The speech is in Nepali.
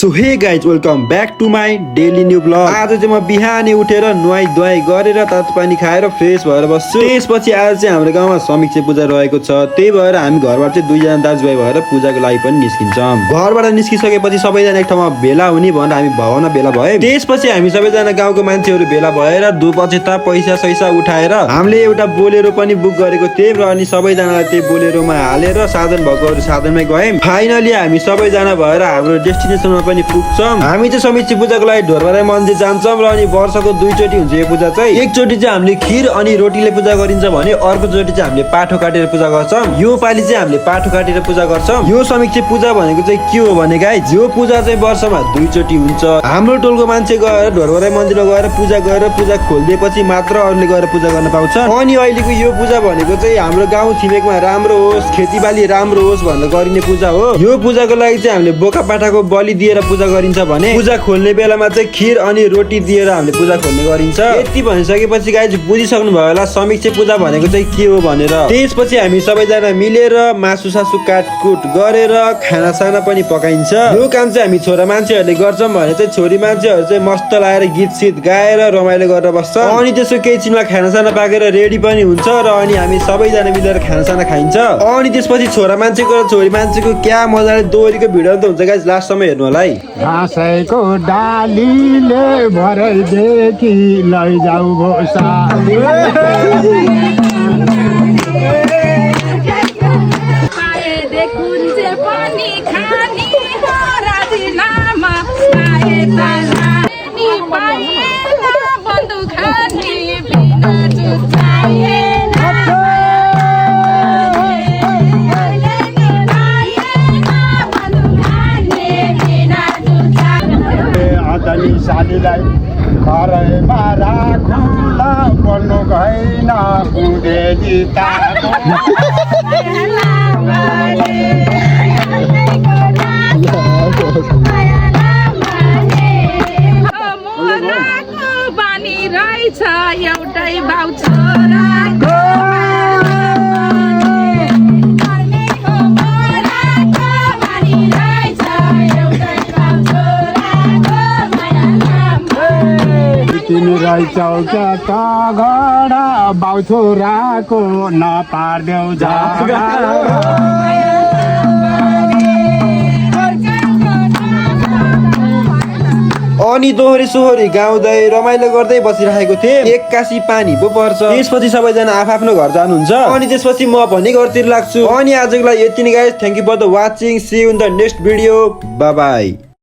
So hey guys welcome back to my daily new blog. आज चाहिँ म बिहानै उठेर नुहाई धुवाई गरेर तातो पानी खाएर फ्रेस भएर बस्छु। त्यसपछि आज चाहिँ हाम्रो गाउँमा समीक्षा पूजा रहेको छ, त्यही भएर हामी घरबाट चाहिँ दुईजना दाजुभाइ भएर पूजाको लागि पनि निस्किन्छौँ। घरबाट निस्किसकेपछि सबैजना एक ठाउँमा भेला हुने भनेर हामी भवनमा भेला भयौँ। त्यसपछि हामी सबैजना गाउँको मान्छेहरू भेला भएर दुपचेता पैसा सैसा उठाएर हामीले एउटा बोलेरो पनि बुक गरेको थियौँ र अनि सबैजनालाई त्यो बोलेरोमा हालेर साधन भएकोहरू साधनमै गयौँ। फाइनली हामी सबैजना भएर हाम्रो डेस्टिनेसनमा पनि पुग्छौँ। हामी चाहिँ समीक्षा पूजाको लागि ढोरबाराई मन्दिर जान्छौँ र अनि वर्षको दुईचोटि हुन्छ यो पूजा चाहिँ। एकचोटि चाहिँ हामीले खीर अनि रोटीले पूजा गरिन्छ भने अर्कोचोटि चाहिँ हामीले पाठो काटेर पूजा गर्छौँ। यो पालि चाहिँ हामीले पाठो काटेर पूजा गर्छौँ। यो समीक्षा पूजा भनेको चाहिँ के हो भने गाइज, यो पूजा चाहिँ वर्षमा दुईचोटि हुन्छ। हाम्रो टोलको मान्छे गएर ढोरबाराई मन्दिरमा गएर पूजा खोलिदिएपछि मात्र अरूले गएर पूजा गर्न पाउँछ। अनि अहिलेको यो पूजा भनेको चाहिँ हाम्रो गाउँ छिमेकमा राम्रो होस्, खेतीबाली राम्रो होस् भनेर गरिने पूजा हो। यो पूजाको लागि चाहिँ हामीले बोका पाठाको बलि दिएर पूजा गरिन्छ भने पूजा खोल्ने बेलामा चाहिँ खीर अनि रोटी दिएर हामीले पूजा खोल्ने गरिन्छ। यति भनिसकेपछि गाइज बुझिसक्नु भयो होला समीक्षा पूजा भनेको चाहिँ के हो भनेर। त्यसपछि हामी सबैजना मिलेर मासु सासु काटकुट गरेर खाना साना पनि पकाइन्छ। यो काम चाहिँ हामी छोरा मान्छेहरूले गर्छौँ भने चाहिँ छोरी मान्छेहरू चाहिँ मस्त लाएर गीत सित गाएर रमाइलो गरेर बस्छ। अनि त्यसो केही छिनमा खाना साना पाकेर रेडी पनि हुन्छ र अनि हामी सबैजना मिलेर खाना साना खाइन्छ। अनि त्यसपछि छोरा मान्छेको र छोरी मान्छेको क्या मजाले दोहोरीको भिडियो त हुन्छ गाइज, लास्टसम्म हेर्नु होला है। घाँसैको डालीले भरैदेखि लैजाऊ भोसा सालीलाई घरैमा राखुला बन्नु गएन उडेली ताको बानी रहेछ एउटै बाउ छोराको तिमी रहेछौ क्या त घडा बाउ छोराको नपार्देऊ झगडा। अनि दोहोरी सोहोरी गाउँदै रमाइलो गर्दै बसिरहेको थिएँ। एक्कासी पानी पो पर्छ। त्यसपछि सबैजना आफ्नो घर जानुहुन्छ। अनि त्यसपछि म भन्ने घरतिर लाग्छु। अनि आजको लागि यति नै guys, thank you for the watching, see you in the next video, bye bye.